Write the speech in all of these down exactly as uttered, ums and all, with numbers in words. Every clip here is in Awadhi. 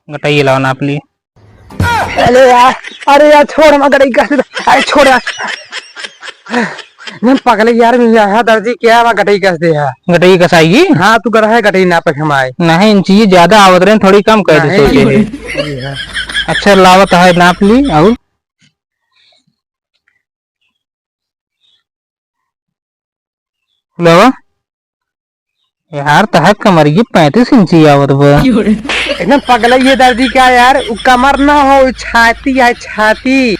गटई लावा नाप ली। अरे यार, अरे यार, छोड़, हम गटई कस दे। अरे छोड़ यार। नहीं पगले यार, मैं यहाँ दर्जी क्या, वहाँ गटई कस दे है। गटई कसाई? हाँ, तू गड़ा है, गटई नाप के हम आए। नहीं, इंची ज्यादा आवत रहे, थोड़ी कम कर दे, नहीं, सोचे है। ये है। अच्छा, लावत है, नाप ली, और लो यार, तहर कमरिये पैंतीस इंची आवत बा। एकदम पगलई है दर्जी का यार, उ कमर ना हो, उ छाती है, छाती।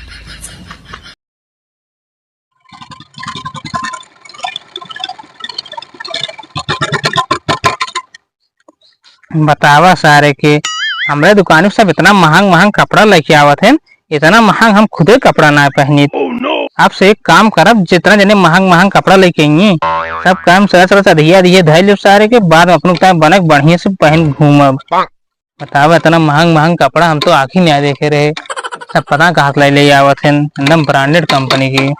बतावा सारे के, हमरे दुकान में सब इतना महंग महंग कपड़ा लेके आवत हैं, इतना महंग हम खुदे कपड़ा ना पहनी। अब से एक काम करब, जितना जने महंग महंग कपड़ा लेके आइए, सब काम सरस सरस अधिया अधिया धइ लेब सारे के, बाद में अपने टाइम बनक बढ़िया से पहन घूमब। बतावा, इतना महंग महंग कपड़ा हम तो आँखी में आ देखे रहे, सब पता कहाँ से ले ले आवत हैं, एकदम ब्रांडेड कंपनी की।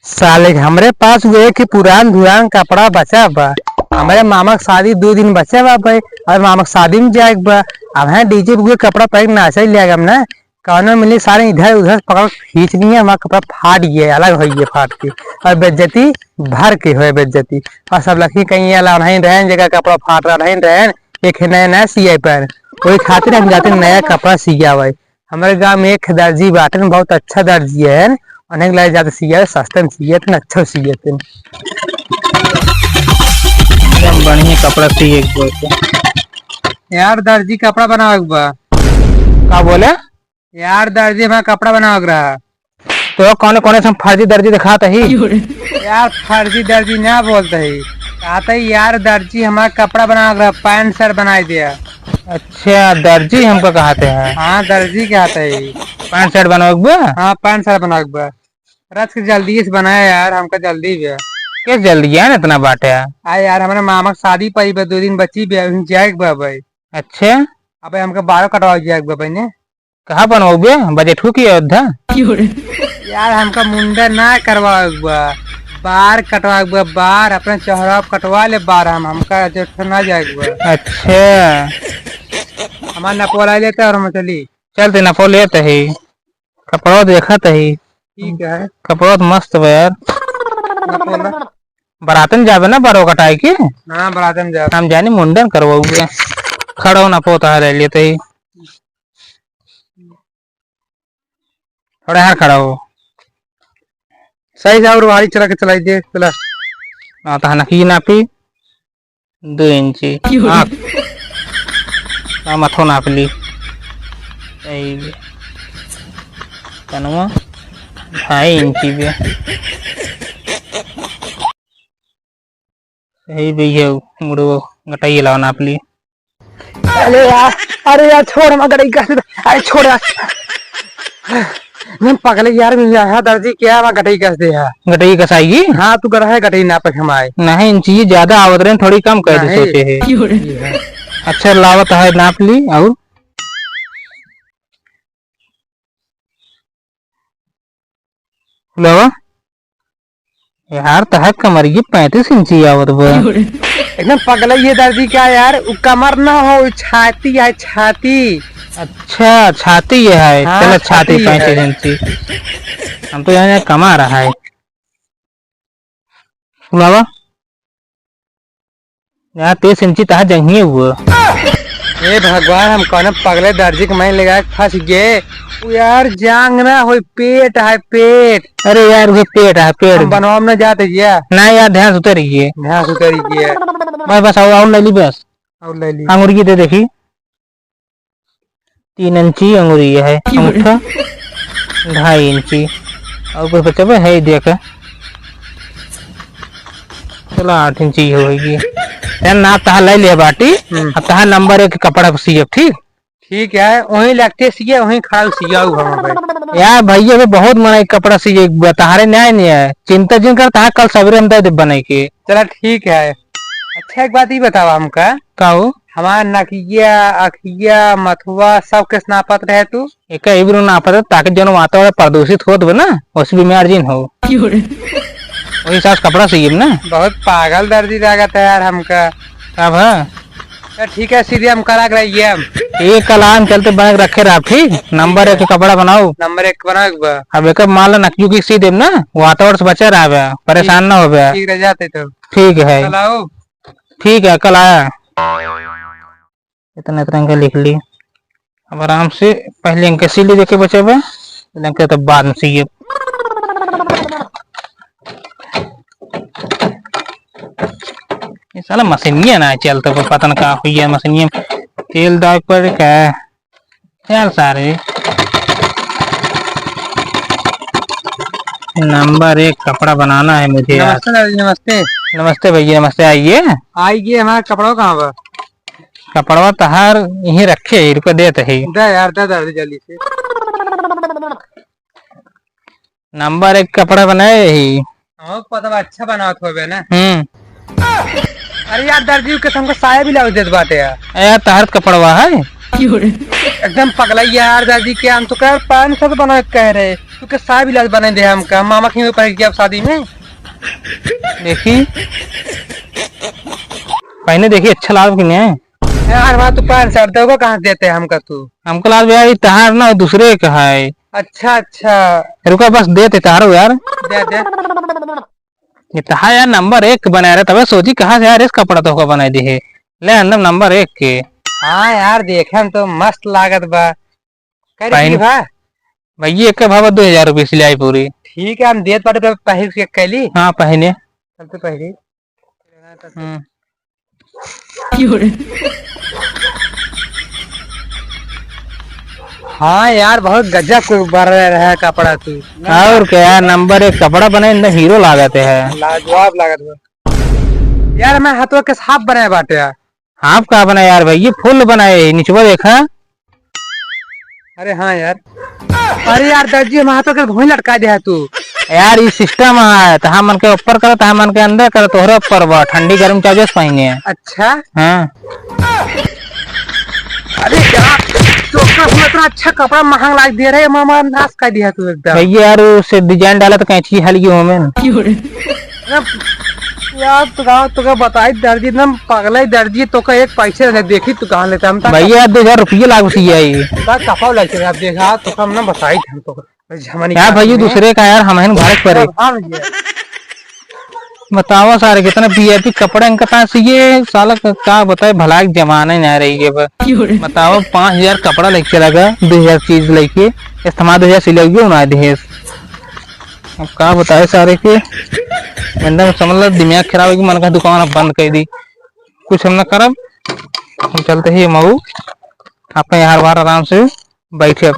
साले, हमरे पास उहे के पुरान धुरान कपड़ा बचा बा। हमरे मामा के शादी दो दिन बचा बा भाई, और मामा के शादी में जाए के बा। अब हैं डीजे पे उहे कपड़ा पहन के नाचे लागम ना, कौनो मिली सारे इधर उधर पकड़ के खींच लिए, हमारा कपड़ा फाट गया, अलग हो गया फाट के, और बेइज्जती भर के होए बेइज्जती। और सब लड़की कहीं ये ला नहीं रहन, जगह कपड़ा फाट रहा नहीं रहन, एक है नया नया सिए पर, वही खातिर हम जाते नया कपड़ा सियावे। हमरे गाँव में एक दर्जी बाटन, बहुत अच्छा दर्जी है, उन्हें ले जाते सियावे, सस्ते में सियत न, अच्छा सियत। एकदम बढ़िया कपड़ा सिए के बोलते। यार दर्जी कपड़ा बनावे के बा। का बोले? यार दर्जी हमारा कपड़ा बनावे के रहा। तो कौने कौने से हम फर्जी दर्जी दिखात ही? यार फर्जी दर्जी ना बोलते ही, कहते ही यार दर्जी हमारा कपड़ा बनावे के रहा, पैंट शर्ट बनाए दिया। अच्छा, दर्जी हमका कहते हैं? हाँ, दर्जी कहते ही। पैंट शर्ट बनवाए के बा? हाँ, पैंट शर्ट बनवाए के बा। रच के जल्दी से बनाया यार, हमका जल्दी बा। के जल्दी है ना इतना बाटे? आ यार, हमारे मामा के शादी पड़ी बा, दो दिन बची बा, वहीं जाए के बा भाई। अच्छा। अबे हमका बारह कटवा जाए के बा भाई ने। कहाँ बनवाओगे? बजट हो की अयोध्या? यार, हमका मुंडा ना करवावे के बा, बार कटवावे के बा, बार अपने चेहरा पे कटवा ले बार, हम, हमका जेठ ना जाए के बा। अच्छा। हमार नपवा लाई लेते और हम चली। चल, ते नपो लेते ही, कपड़ो देखत ही। ठीक है। कपड़ो तो मस्त बा यार। नपो ला। बरातन जाबे ना बारो कटाई के? हाँ, बरातन जाबे। हम जानी मुंडन करवाओगे। खड़ो नपो तो ले लेते ही। थोड़ा यहाँ खड़ा हो। सही से और वाली चला के चलाई दे, चला। हाँ, तो हनकी नापी दो इंची। क्यों? हाँ। हाँ, मथो नाप ली। सही बे। तनवा ढाई इंची बे। सही भैया, मुड़ो गटाइए लाओ नाप ली। अरे यार, अरे यार, छोड़, हम गटाई कस दे। अरे छोड़ यार। मैं पगले यार, मैं यहाँ दर्जी क्या, वहाँ गटाई कस दे यार। गटाई कसाई? हाँ, तू गड़ा है, गटाई नाप के हम आए। नहीं, इंची ज्यादा आवत रहे, थोड़ी कम कर दे नहीं। सोचे है। अच्छा, लावत है, नाप ली, और लो। यार, तहर कमरिये पैंतीस इंची आवत बा। एकदम पगला ये दर्जी क्या यार, उ कमर ना हो, उ छाती है, छाती। अच्छा, छाती ये है। हाँ, चलो, छाती छाती ये पैंतीस है। इंची। हम तो यहाँ, यहाँ कमा रहा है। सुनावा। यार, तीस इंची तहा जंघिए हुआ। हे भगवान, हम कौन पगले दर्जी के मैं लगा के फंस गए। उ यार, जांग ना होई, पेट है, पेट। अरे यार, उहे पेट है, पेट। हम बनवा में ना जाते क्या? ना यार, ध्यान से उतर रही है। ध्यान से उतर रही है। बस, बस, और, और ले ली बस। और ले ली। अंगूर की दे देखी। तीन इंची अंगुरी है, क्यों रे? अंगूठा ढाई इंची। और कुछ बचा बा? है ही देख। चलो, आठ इंची होगी। यार, नाप तहार ले ले बाटी, हम्म। अब तहार नंबर एक कपड़ा को सियब, ठीक? ठीक है, वहीं लगते सिए, वहीं खड़ा सियाऊ हम भाई। यार भैया, भी बहुत मना एक कपड़ा सिए, तहारे न्याय नहीं है। चिंता जिन कर, तहार कल सवेरे हम दे दे बने के। चला, ठीक है। अच्छा, एक बात ही बतावा हमका। का हो? हमार नकिया, अखिया, मथुआ सब केस नापत रहे तू? एका इब्रो नापत रहे, ताकि जौन वातावरण प्रदूषित होत बा ना, ओसे बीमार जिन हो। क्यों रे? वही सास कपड़ा सियब ना। बहुत पागल दर्जी लागत है यार हमका। का भा? तो ठीक है, सीधे हम कल आके रहिए हम। ये कल आन चलते बना के रखे रहा, ठीक? नंबर एक कपड़ा बनाओ। नंबर एक बनाओ एक बार। अब एक मान लो नकजू की सी देब ना, वातावरण से बचे रहा, परेशान ना हो। ठीक रह जाते तो। ठीक है। कल आओ। ठीक है, कल आया। इतना, इतना के लिख ली। अब आराम से पहले इनके सिल देके बचेबे, इनके तो बाद में सिए। ये साला मशीनिया ना चलता, पर पता न का हुई है मशीनिया में। तेल डाल पर का? चल सारे, नंबर एक कपड़ा बनाना है मुझे आज। नमस्ते दादा जी, नमस्ते। नमस्ते भैया, नमस्ते, आइए। आइए, हमारा कपड़ा कहाँ बा? कपड़वा तहार यहीं रखे ही, रुको देत ही। दे यार, दे दर्जी जल्दी से। नंबर एक कपड़ा बनाए ही। हाँ, पता बा, अच्छा बनावत होबे ना। हम्म। अरे यार, दर्जी के हमको साया ब्लाउज देत बाटे यार। ए यार, तहार कपड़वा है? एकदम पगला यार, दर्जी के हम तो कर पाँच सौ तो बनावे के कह रहे, तू के साया ब्लाउज बना दे हमका, मामा के ऊपर जब शादी में। देखी, पहने देखी, अच्छा लाग कि नहीं? यार, वहाँ तू पाँच सौ देगा, कहाँ से देते हैं हमका तू? हमको लाग भैया, ये तहार ना, दूसरे का है। अच्छा, अच्छा। रुका, बस देते तहारो यार। दे, दे। ये तहार यार नंबर एक बनाए रहे, तबे सोची कहाँ से यार इस कपड़ा तोहका बनाई दी है। ले अंदर नंबर एक के। हाँ यार, देखे हम तो मस्त लागत बा। कह रही पहन- भा? भैया, एक भाव दो हजार रुपये सिलाई पूरी। ठीक है, हम देत बाटे, तो पहिर के कैली। हाँ, पहने। चल तो पहले। हम्म। हाँ यार, बहुत गजब को बन रहा है कपड़ा तू। और क्या यार, नंबर एक कपड़ा बने, एकदम हीरो लागत है। लाजवाब लागत बा। यार, मैं हाथों के साफ बनाए बाटे यार। हाफ का बना यार भाई, ये फुल बनाए है, निचवा देखा। अरे हाँ यार। अरे यार दर्जी, हम हाथों के भुइँ लटका दे है तू। यार, ई सिस्टम है, तहाँ मन के ऊपर करे, तहाँ मन के अंदर करे, तोहरे ऊपर बा, ठंडी गर्म चार्जेस पाएंगे। अच्छा। हाँ। अरे यार, तो का हम इतना अच्छा कपड़ा महंग लाग दिया रे मामा, नाश कर दिया तू एकदम। भैया यार, उसे डिजाइन डाला तो कैंची हल गई हमें। अरे यार, तो का, तो का बताई दर्जी, एकदम पगला ही दर्जी, तो का एक पैसे नहीं देखी, तू कहाँ लेता हम भैया, दो हजार रुपये लाग सी आई। का कपाव लाग से आप देखा, तो का हम ना बताई हम तो का। यार भैया, दूसरे का यार, हम हैं घर पर। हाँ, हाँ भैया। बतावा सारे, कितना वी आई पी कपड़ा इनका पास ये साला का, का बताए, भला के जमाना ही ना रही है बस। क्यों रे? बतावा, पाँच हजार कपड़ा लेके चला गया, दो हजार चीज लेके, इस्तेमाल दो हजार सिलाई भी उड़ा दे। अब का बताए सारे के, बंदा समझ लो दिमाग खराब है कि मन का दुकान अब बंद कर दी, कुछ हम ना करब, हम चलते ही मऊ, आप यहाँ हर बार आराम से बैठे।